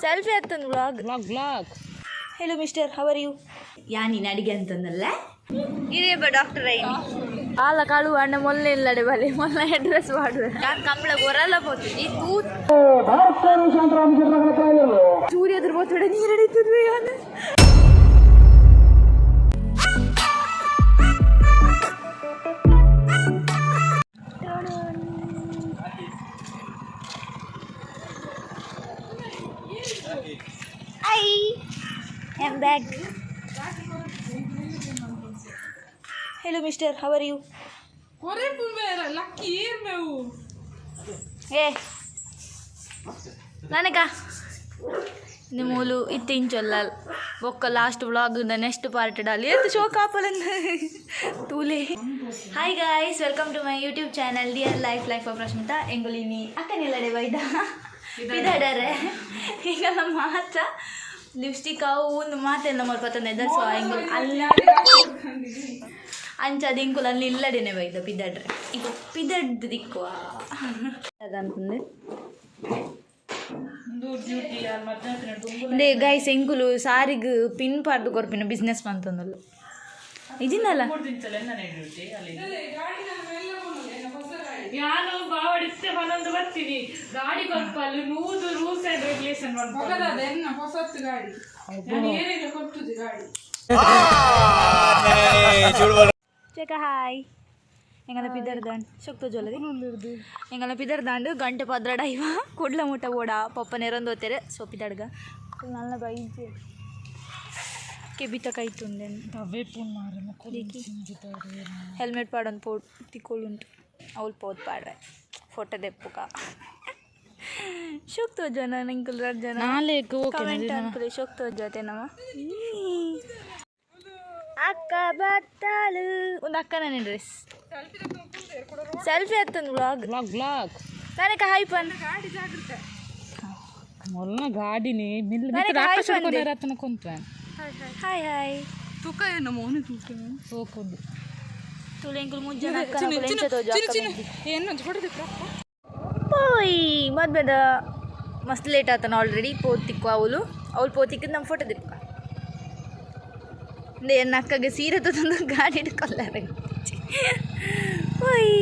Selfie ಆಗ್ತದೆ vlog. Vlog vlog. Hello mister, how are you? ಯಾನಿ ಅಡಿಗೆ ಅಂತಂದಲ್ಲ ಇರೇಬ doctor any ಆಲ ಕಾಳು ಅಣ್ಣ ಮೊನ್ನೆ ಇಲ್ಲಡೆ ಬಲೆ ಮೊನ್ನೆ ಅಡ್ರೆಸ್ ಮಾಡುವೆ. ನಾನು ಕಂಬಳ ಹೊರಲ್ಲ ಪೋತಿದ್ದಿ ತೂ ಸೂರ್ಯ ದುರ್ಬೋತಡೆ ನೀರು ಹಿಡಿತಿದ್ವಿ ಯಾನು. I am back. Hello mister, how are you? ಏ ನನಗ ನಿಮ್ಮೂಲು ಇತ್ತೆ ಇಂಚೊಲ್ಲ ಬೊಕ್ಕ ಲಾಸ್ಟ್ ವ್ಲಾಗ್ ನೆಕ್ಸ್ಟ್ ಪಾರ್ಟ್ ಡಾಲಿ ಎತ್ತು ಶೋಕ್ ಆಪಲನ್ನ ತೂಲೆ. Hi guys, welcome to my YouTube channel dear life life of Rashmita. ಎಂಗುಲಿನಿ ಅಕ್ಕನಿಲ್ಲಡೆ ಬೈದ ಪಿದಾಡರೆ. ಈಗ ನಮ್ಮ ಮಾತ ಲಿಪ್ಸ್ಟಿಕ್ ಅವು ಒಂದು ಮಾತೆಲ್ಲ ಮಲ್ಪತ್ತಂದೆ. ಸೊ ಎಂಗುಲ್ ಅಲ್ಲ ಅಂಚ ಅದು ಇಂಕುಲ್ ಅಲ್ಲಿ ಇಲ್ಲಡೆನೆ ಬೈದ ಪಿದಾಡ್ರೆ. ಈಗ ಪಿದಡ್ದು ದಿಕ್ಕುವ ಅದಂತಂದೆ. ಇಂದೇ ಗೈಸ್, ಎಂಕುಲು ಸಾರಿಗ್ ಪಿನ್ ಪಾಡ್ದು ಕೊರ್ಪಿನ ಬಿಸ್ನೆಸ್ ಮಂತೊಂದುಲ್ಲ ಇಜಿನಲ್ಲ. ಯಾನು ಬಾವಡಿತ್ತೆ ಮನೊಂದು ಬರ್ತೀನಿ ಗಾಡಿ ಕೊರ್ಪಲ್ಲು ನೂದು ರೂಲ್ಸ್ ಅಂಡ್ ರೆಗ್ಯುಲೇಷನ್. ಹೊಸತ್ತು ಗಾಡಿ ನಾನು ಏನೇನು ಕೊಟ್ಟುದು ಗಾಡಿ. ಚಕ ಹಾಯ್. ಎಂಗಲ ಪಿದರ್ದಾಂಡ್ ಶಕ್ತ ಜೋಲದಿ ಎಂಗಲ ಪಿದರ್ದಾಂಡು ಗಂಟೆ ಪದ್ರಡ ಇವ ಕುಡ್ಲ ಮುಟ್ಟ ಓಡ ಪಪ್ಪ ನೆರೊಂದು ಹೋಗ್ತಾರೆ. ಸೊ ಪಿದಡ್ಗ ನನ್ನ ಬೈಜೆ ಕೆಬಿತ ಕೈತುಂದೆ. ಹೆಲ್ಮೆಟ್ ಪಾಡೊಂದು ಪೋ ತಿಕ್ಕೊಳ್ಳುಂಟು ಅವಳು ಪೋದ್ ಪಾಡ್ರೆ ಫೋಟೋ ದೆಪ್ಪುಕ ಶೋಕ್ ತೋಜನ ನಿಂಕುಲ್ ರಡ್ ಜನ ನಾಲೇಕು. ಕಮೆಂಟ್ ಅನ್ಪುಲೆ ಶೋಕ್ ತೋಜತೆ ನಮ್ಮ ಅಕ್ಕ ಬತ್ತಾಳು. ಒಂದು ಅಕ್ಕನ ಡ್ರೆಸ್ ಸೆಲ್ಫಿ ಹತ್ತೊಂದು ವ್ಲಾಗ್. Vlog vlog. ನನಗೆ ಹಾಯ್ ಪನ್. ಮೊದಲ ಗಾಡಿನಿ ಮಿಲ್ ನನಗೆ ಹಾಯ್ ಪಂದೆ. ರತ್ನ ಕುಂತ. Hi hi. ತೂಕ ಏನು ಮೌನ ತೂಕ. ಸೋಕುಂಡು. ತುಳೆಂಕುಲ್ ಮುಂಜಾನೆ ಅಕ್ಕನ ಎಂಚ ತೋಜು ಅಕ್ಕ ಮೆಗ್ದಿ. ಏನು ಹೊಡೆದಿಪ್ಪ. ಪೋಯ್ ಮದ್ಮೆದ ಮಸ್ತ್ ಲೇಟ್ ಆತನ ಆಲ್ರೆಡಿ. ಪೋತಿಕ್ಕು ಅವಳು ಅವಳು ಪೋತಿಕ್ಕು ನಮ್ಮ ಫೋಟೋ ದಿಪ್ಪ. ಎನ್ನ ಅಕ್ಕಗೆ ಸೀರೆ ತಂದು ಗಾಡಿ ಹಿಡ್ಕೊಲ್ಲಾರ. ಓಯ್.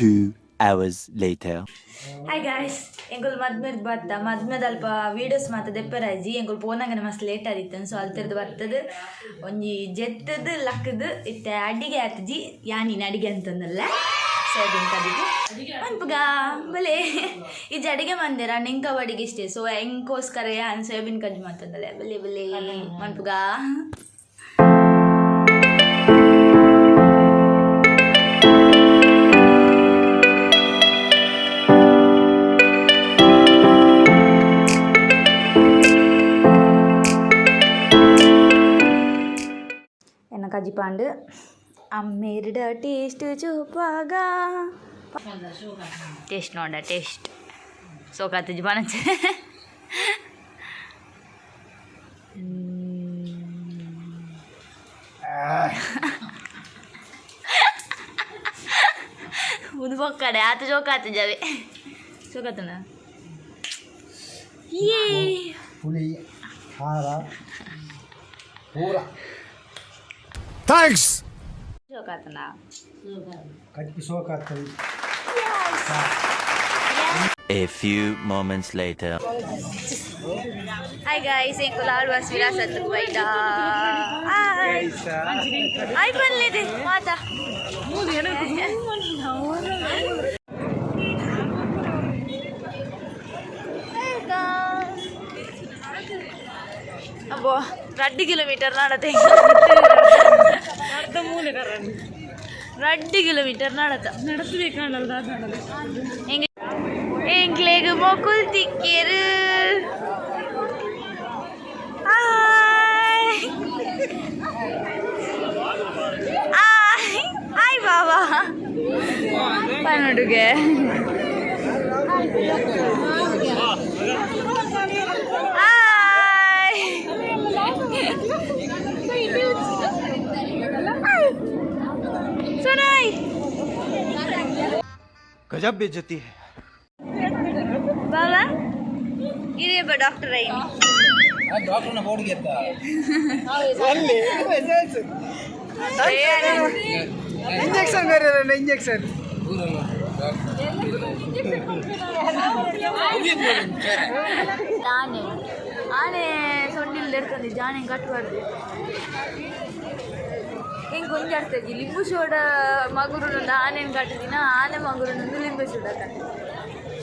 Two hours later. Hi guys, ಎಂಕುಲು ಮದ್ಮೆದ್ ಬತ್ತ ಮದ್ಮೆದ ಅಲ್ಪ ವೀಡಿಯೋಸ್ ಮಾತ ದೆಪ್ಪರಾಜಿ. ಎಂಕುಲು ಪೋನಂಗನೆ ಮಸ್ತ್ ಲೇಟ್ ಆದಿತ್ತು. ಸೊ ಅಲ್ತಿರ್ದು ಬರ್ತದ ಒಂಜಿ ಜೆತ್ತದು ಲಕ್ಕದು ಇತ್ತೆ ಅಡಿಗೆ ಆತಜಿ. ಯಾನಿನ ಅಡಿಗೆ ಅಂತಂದಲ್ಲ ಸೋಯಾಬೀನ್ ಕದಿಗೆ ಮನ್ಪುಗ ಬಲೆ ಇಜ್ಜಿ ಅಡಿಗೆ ಮಂದಿರ ನಿಂಕ ಅಡಿಗೆ ಇಷ್ಟೇ. ಸೊ ಎಂಕೋಸ್ಕರ ಯಾನ್ ಸೋಯಾಬೀನ್ ಕಜ್ಜಿ ಮಂತಂದಲ್ಲ ಬಲೆ ಬಲೆ ಮನ್ಪುಗ. ಎನ್ನ ಕಜಿಪಾಂಡು ಅಮ್ಮೇರ್ಡ ಟೇಸ್ಟ್ ಚೂಪಾಗ ಟೇಸ್ಟ್ ನೋಡ ಟೇಸ್ಟ್ ಸೋಕಾತಜಿ ಬನಚೆ. ಒಂದು ಬೊಕ್ಕಡೆ ಆತ ಜೋಕಾತ ಜವೆ ಸೋಕಾತನ ಏ. ಹುಳಿ ಖಾರ ಪೂರ. Thanks. ಜೋಕಾತನ. ಕಟ್ಟಿ ಸೋಕಾಗ್ತದೆ. A few moments later. Hi guys, ಎಂಕುಲು ಆಳ್ವಾಸ್ ವಿರಾಸತ್ ಬೈದ. ಹಾಯ್ ಹಾಯ್ ಬನ್ಲಿದೆ ಮಾತಾ. ಅಬ್ಬೋ ರಡ್ಡು ಕಿಲೋಮೀಟರ್ ನಡತೆ. ಅರ್ಧ ಮೂಲೆ ಕರಂಡು. ರಡ್ಡು ಕಿಲೋಮೀಟರ್ ನಡತ. ನಡೆಸಬೇಕಾಣಲ್ಲ. ಎಂಕ್ಲೆಗ್ ಮೊಕುಲ್ ತಿಕ್ಕೇರು. ಹಾಯ್ ಹಾಯ್ ಹಾಯ್ ಬಾಬಾ. ಪನೊಡುಗೆ. ಹಾಯ್ ಸೊನಾಯ್. गजब बेइज्जती है। ಬಾಬಾ ಇರೇಬ ಡಾಕ್ಟರ್ ಐನಿ. ಇಂಜೆಕ್ಷನ್ ಬೇರೆ, ಇಂಜೆಕ್ಷನ್. ಆನೆ ಆನೆ ಸೊಂಡಿಲ್ ಎಡ್ತಂದೆ ಜಾನೆ ಕಟ್ಟಬಾರ್ದು. ಹಿಂಗೆ ಕೊಂಜಾಡ್ತದೆ ಲಿಂಬು ಸೋಡ ಮಗುರು ಆನೆನ್ ಕಟ್ಟದಿನ, ಆನೆ ಮಗುರು ಲಿಂಬು ಸೋಡ ಕಟ್ಟು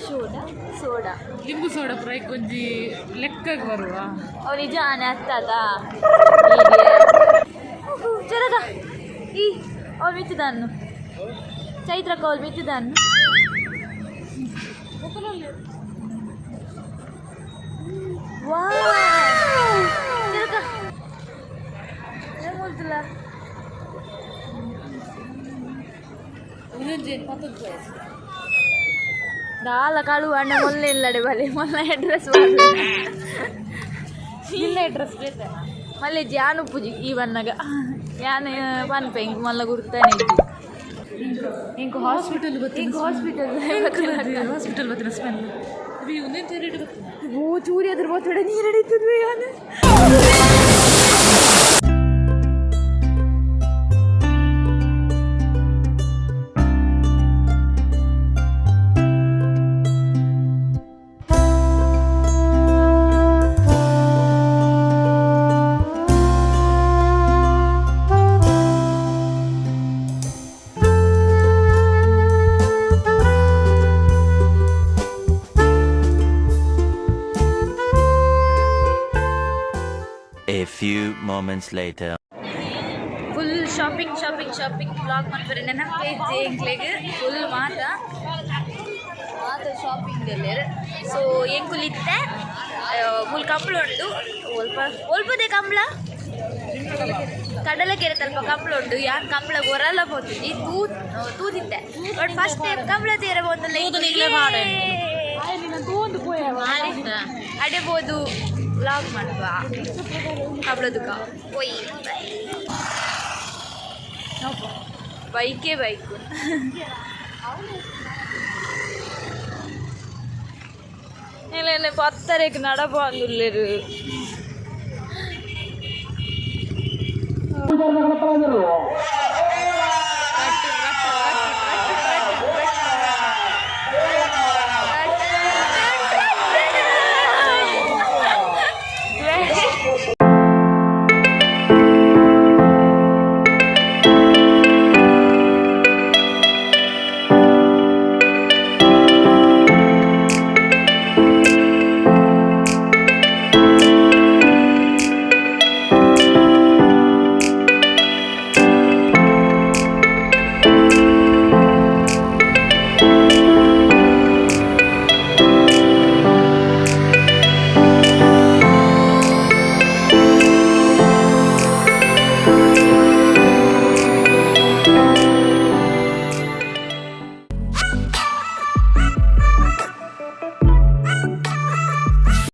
ಸೋಡಾ ಸೋಡಾ. ಲಿಂಬು ಸೋಡಾ ಫ್ರೈ ಕೊಂಜಿ ಲೆಕ್ಕಗೆ ಬರುವ. ಅವ್ ನಿಜ ಆನೆ ಹತ್ತದ ಚರಗ ಈ ಅವ್ಳು ಮಿತ್ತಿದಾನು ಚೈತ್ರಕ್ಕ, ಅವಳು ಮಿತ್ತಿದಾನು. ವಾ ಚರಕ ಏನ್ ಹೇಳ್ತಿಲ್ಲ. ದಾಲ ಕಾಳು ಅಣ್ಣ ಮೊನ್ನೆ ಇಲ್ಲಡೆ ಬಲೆ ಮೊನ್ನೆ ಅಡ್ರೆಸ್. ಇಲ್ಲ, ಅಡ್ರೆಸ್ ಬೇಕಾ? ಮಲ್ಲೆ ಜಾನು ಪೂಜಿ ಈ ಬನ್ನಗ ಯಾನ್ ಪನ್ಪೆ ಇಂಕ್ ಮಲ್ಲ ಗುರ್ತಾನೆ. ಇಂಕ್ ಹಾಸ್ಪಿಟಲ್. ಇಂಕ್ ಹಾಸ್ಪಿಟಲ್. ಹಾಸ್ಪಿಟಲ್ ಬತ್ತಿನ ಸ್ಮೆಲ್ ಒಂದೇ ರೇಟ್ ಗೊತ್ತಿಲ್ಲ. ಓ ಚೂರಿ ಅದ್ರ ಬೋತಡೆ ನೀರು ಹಿಡಿತದ್ವಿ ಯಾನು. A few moments later. Full shopping shopping shopping, vlog ಮನ್ಪರೆ ನೆನಪೇ ಇಜ್ಜಿ ಎಂಕ್ಲೆಗ್. ಫುಲ್ ಮಾತ ಮಾತ ಶಾಪಿಂಗ್ ಅಲ್ಲೇರ್. ಸೊ ಎಂಕುಲು ಇತ್ತೆ ಮುಲ್ ಕಂಬಳ ಉಂಡು. ಒಲ್ಪ ಒಲ್ಪದೆ ಕಂಬಳ, ಕಡಲಕೆರೆ ತಲ್ಪ ಕಂಬಳ ಉಂಡು. ಯಾನ್ ಕಂಬಳ ಹೊರಲ್ಲ ಪೋತುಜಿ, ತೂ ತೂದಿತ್ತೆ. ಬಟ್ ಫಸ್ಟ್ ಟೈಮ್ ಕಂಬಳ ತೀರ ಪೋತಲ್ಲ. ಅಡೆಬೋದು ವ್ಲಾಗ್ ಮಾಡುವ ಕಂಬಳದುಕ ಒಯ್ ಬೈಕೇ ಬೈಕು. ಇಲ್ಲ ಇಲ್ಲ, ಪತ್ತರೆಗೆ ನಡಬಂದುಲ್ಲೇರು.